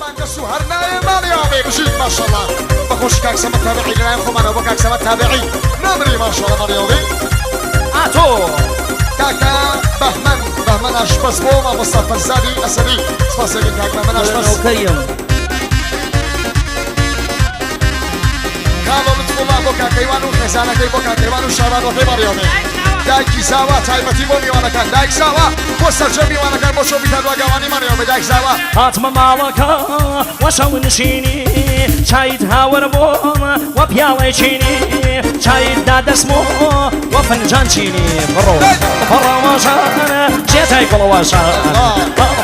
خۆمان کەس و هەر نایە ماڵیاوێ بژیت ماشەڵڵا بەخۆشی کاک سەمەد تابعی لەلایەن خۆمانەوە بۆ کاک سەمەد تابعی نامری ماشەڵڵا ماڵیاوێ ئاتۆ کاکە بەهمەن بەهمەن ئاشپەز بۆ مامۆستا فەرزادی ئەسەدی سپاسێکی کاک بەهمەن ئاشپەز نەوکەریم کاڵۆ لوتفوڵا بۆ کاکەیوان و خێزانەکەی بۆ کاکەیوان و شابانەکەی ماڵیاوێ دایکی زاوا تایبەتی بۆ میوانەکان دایک زاوا بۆ سەرجەم میوانەکان بۆ شۆبی تا دواگاوانی ماڵیاوێ دایک زاوا. هاتمە ماڵەکە وەشەو نشینی چایت هاوەرە بۆم وە پیاڵێ چینی چایت دادەسمۆ وە فنجان چینی. بڕۆ فڕەواشانە شێتای گوڵەواشانە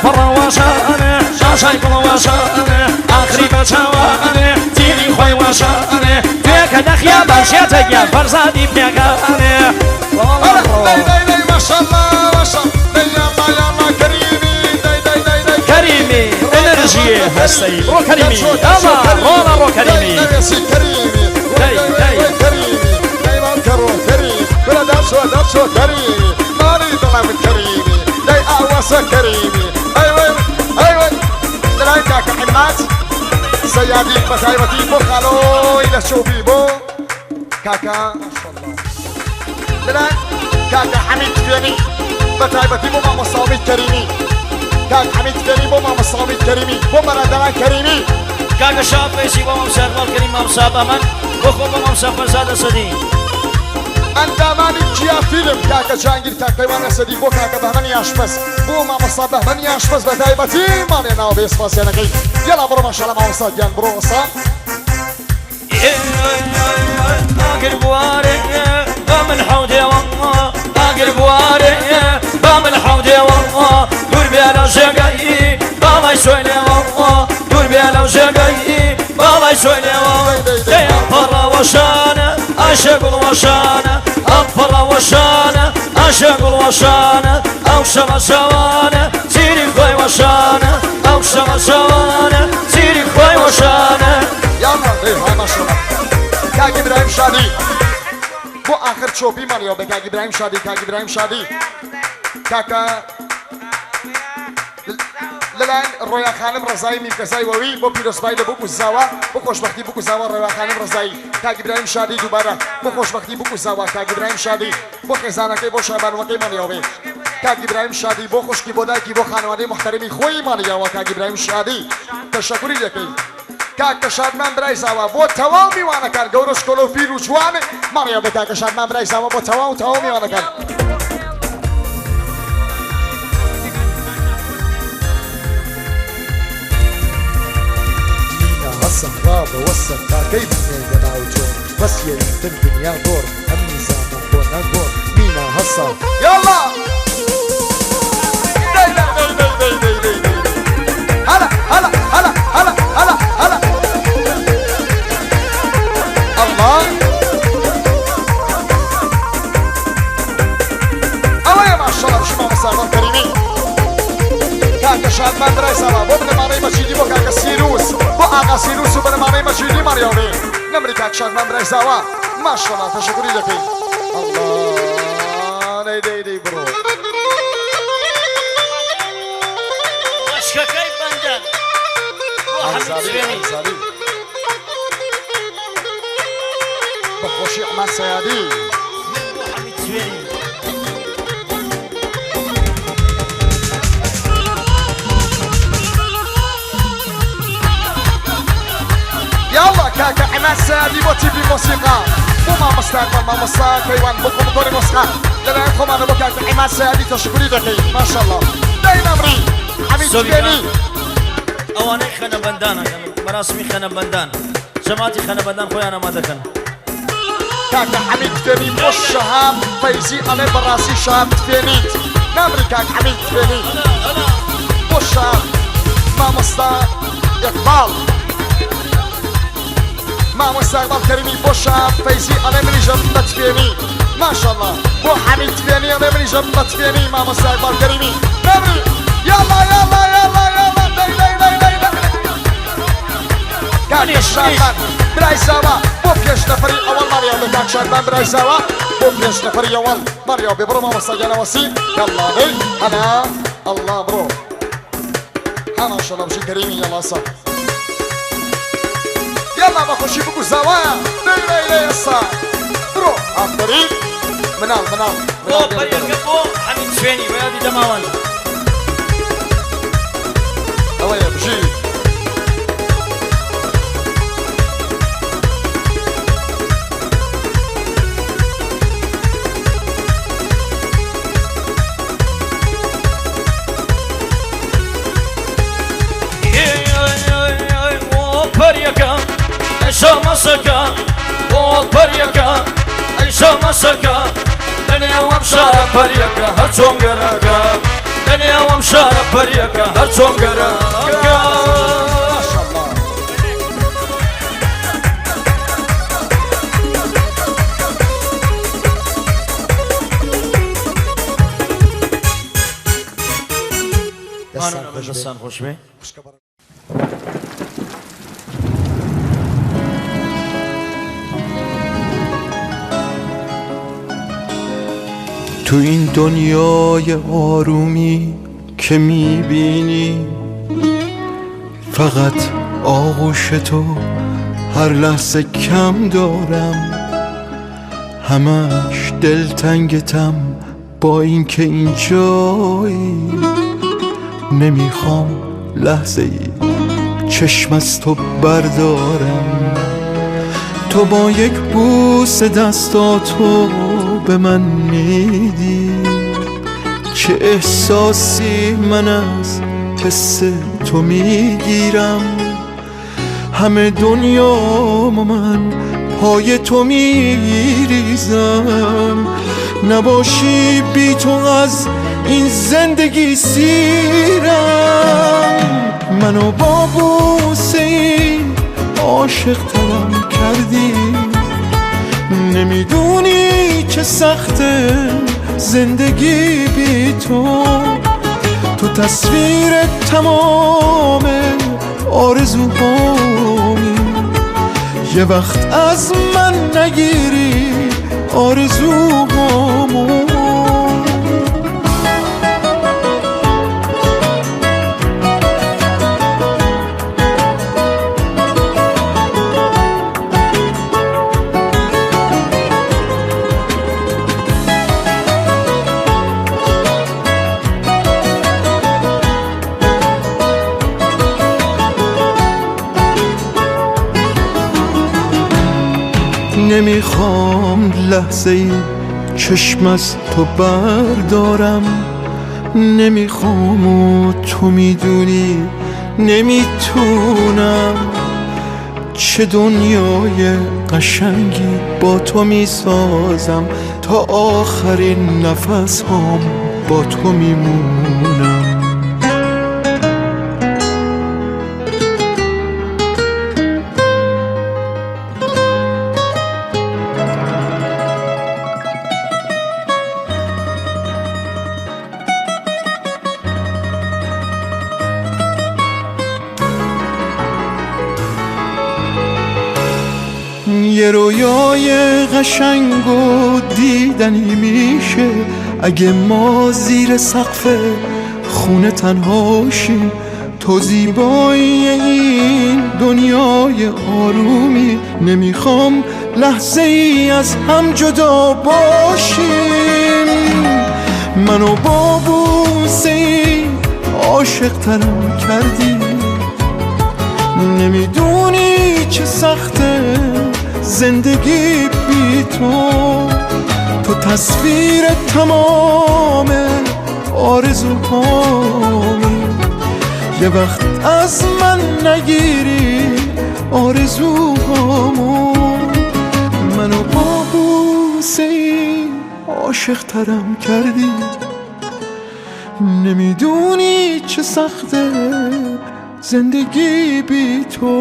فڕەواشانە شاشای گوڵەواشانە ئاخری بە چاوانێ تیری خۆی واشانێ توێکە دەخیا باشێتە گیان فەرزادی پێگانێ. دەی دەی دەی ماشەڵڵا ماشەڵڵا دەی یاڵڵا یاڵڵا کەریمی دەی دەی دەی دەی کەریمی ئەنەرژی هەستەی ڕۆ کەریمی یاڵڵا ڕۆڵە ڕۆ کەریمی. کەریمی دەی دەی کەریمی دەی باوکە ڕۆ کەریمی برا دەرچۆ دەرچۆ کەریمی ماڵی دڵم کەریمی دەی ئاوەسە کەریمی ئەی وەی ئەی وەی. لەلایەن کاکە عیماد سەیادی بە تایبەتی بۆ خاڵۆی لە چۆپی بۆ کاکە ماشەڵڵا لەلایەن کاکە حەمید تفێنی بە تایبەتی بۆ مامۆستا ئومید کەریمی کاک حەمید تفێنی بۆ مامۆستا ئومید کەریمی بۆ بەرادەران کەریمی. کاکە شاب فەیسی بۆ مامۆستا ئەقبال کەریم مامۆستا بەهمەن بۆ خۆ بۆ مامۆستا فەرزاد ئەسەدی. ئەندامانی کیا فیلم کاکە جانگیر کاک پەیوان ئەسەدی بۆ کاکە بەهمەنی ئاشپەز بۆ مامۆستا بەهمەنی ئاشپەز بە تایبەتی ماڵێ ناوە بێ سپاسیانەکەی. یەڵا بڕۆ ماشەڵڵا مامۆستا گیان بڕۆ ئەسا. ئاگر بوارێ بە من حەودێوە ئاگر بوارێ بە من حەودێوە دوور بێ لەو ژێگەی باڵای سۆیلێوە دوور بێ لەو ژێگەی باڵای سۆیلێوە. دەی ئەم پەڕەوەشانە ئاشە گوڵوەشانە ئەم پەڕەوەشانە ئاشە گوڵوەشانە ئەو شەمە چاوانە چیری خۆی وەشانە ئەو شەمە چاوانە چیری خۆی وەشانە. یاڵا دەی ها ماشەڵڵا کاک ئیبراهیم شادی بۆ ئاخر چۆپی ماڵیەوە بە کاک ئیبراهیم شادی کاک ئیبراهیم شادی کاکە لەلایەن ڕۆیا خانم ڕەزایی میرکەزای وەوی بۆ پیرۆزبایی لە بوک و زاوا بۆ خۆشبەختی بوک و زاوا ڕۆیا خانم ڕەزایی کاک ئیبراهیم شادی دووبارە بۆ خۆشبەختی بوک و زاوا کاک ئیبراهیم شادی بۆ خێزانەکەی بۆ شابانوەکەی ماڵیەوە بێ کاک ئیبراهیم شادی بۆ خوشکی بۆ دایکی بۆ خانەوادەی محتەرمی خۆی ماڵیەوە کاک ئیبراهیم شادی تەشەکوری دەکەین. کاکە شادمان برای زاوا بۆ تەواو میوانەکان گەورە شکۆلە و پیر و جوان ماڵیەوە بێ کاکە شادمان برای زاوا بۆ تەواو تەواو میوانەکان. مینا هەسە ڕابە وەسە تاکەی بنێ لەناو جۆر بەس یەویتر دنیا گۆڕ ئەم نیزامە بۆ نەگۆڕ مینا هەسە یاڵڵا دەی دەی دەی دەی دەی دەی دەی دەی هەلا هەلا هەلا هەلا هەلا هەلا الله ئەوەیە ماشەڵڵا بژی مامۆستا ئەقبال کەریمی کاکە شادمان برای زاوا بۆ بنەماڵەی مەجیدی بۆ کاکە سیروس بۆ ئاغا سیروس و بنەماڵەی مەجیدی ماڵیەوە بێ نەمری کاک شادمان برای زاوا ماشەڵڵا تەشەکوری دەکەین. الله دەی دەی دەی بڕۆ مەشکەکەی بەندە بۆ حەمید ئەنزالی سوێنی. ئەنزالی بەخۆشی عمان سەیادی. بۆ حەمید سوێنی. یاڵڵا کاکە عماد سەیادی بۆ تیپی مۆسیقا بۆ مامۆستا مامۆستا کەیوان بۆ کۆمۆتۆری مۆسیقا لەلایەن خۆمانە بۆ کاکە عماد سەیادی تەشکوری دەکەین ماشەڵڵا. دەی نەمری حەمید سۆبیکا. سوێنی. ئەوانەی خەنەبەندانەکەن مەراسمی خەنەبەندان جەماعەتی خەنەبەندان خۆیان ئامادەکەن. کاکە حەمید تفێنی بۆ شەهاب فەیزی ئەڵێ بەڕاستی شەهاب تفێنیت نامری کاک حەمید تفێنی بۆ شەهاب مامۆستا ئیقباڵ مامۆستا ئیقباڵ کەریمی بۆ شەهاب فەیزی ئەڵێ منیش ئەبم بە تفێنی ماشەڵڵا بۆ حەمید تفێنی ئەڵێ منیش ئەبم بە تفێنی مامۆستا ئیقباڵ کەریمی نامری یاڵڵا یاڵڵا یاڵڵا یاڵڵا دەی دەی دەی دەی دەی کاکە شادمان برای زاوا بۆ پێش نەفەری ئەوەڵ ماڵیەوە بێ کاک شادمان برای زاوا بۆ پێش نەفەری ئەوەڵ ماڵیەوە بێ بڕۆ مامۆستا گیانەوەسی یاڵڵا دەی هەنا ئەڵڵا بڕۆ ها ماشەڵڵا بژی کەریمی یاڵڵا سا. یاڵا بە خۆشی بگو زاوایە دەی لێ ئێستا بڕۆ ئافەرین مناڵ مناڵ بۆ پەریەکە بۆ حەمید شوێنی وە یادی دەماوەند. ئەوەیە بژی. پەریەکە ئەی شەمەسەکە بۆ پەریەکە ئەی شەمەسەکە لەنێو ئەم شارە پەریەکە هەر چۆن گەرەکە لەنێو ئەم شارە پەریەکە هەر چۆن گەرەکە. ماشاءالله. دەستان خۆش بێ. تو این دنیای آرومی که میبینی، فقط آغوش تو هر لحظه کم دارم. همش دلتنگتم با اینکه اینجایی، نمیخوام لحظه ای چشم از تو بردارم. تو با یک بوسه دستاتو به من میدی، چه احساسی من از حس تو میگیرم. همه دنیامو من پای تو میریزم، نباشی بی تو از این زندگی سیرم. منو با بوسه ای عاشق ترم کردی، نمیدونی چه سخته زندگی بی تو. تو تصویر تمام آرزوهامی، یه وقت از من نگیری آرزوهامو. نمیخوام لحظه ای چشم از تو بردارم، نمیخوام و تو میدونی نمیتونم. چه دنیای قشنگی با تو میسازم، تا آخرین نفس هام با تو میمونم. یه رویای قشنگ و دیدنی میشه اگه ما زیر سقف خونه تنهاشیم. تو زیبایی این دنیای آرومی، نمیخوام لحظه ای از هم جدا باشیم. منو با بوسه ای عاشق ترم کردی، نمیدونی چه سخته زندگی بی تو. تو تصویر تمام آرزوهامی، یه وقت از من نگیری آرزوهامو. منو با بوسه ای عاشق ترم کردی، نمیدونی چه سخته زندگی بی تو.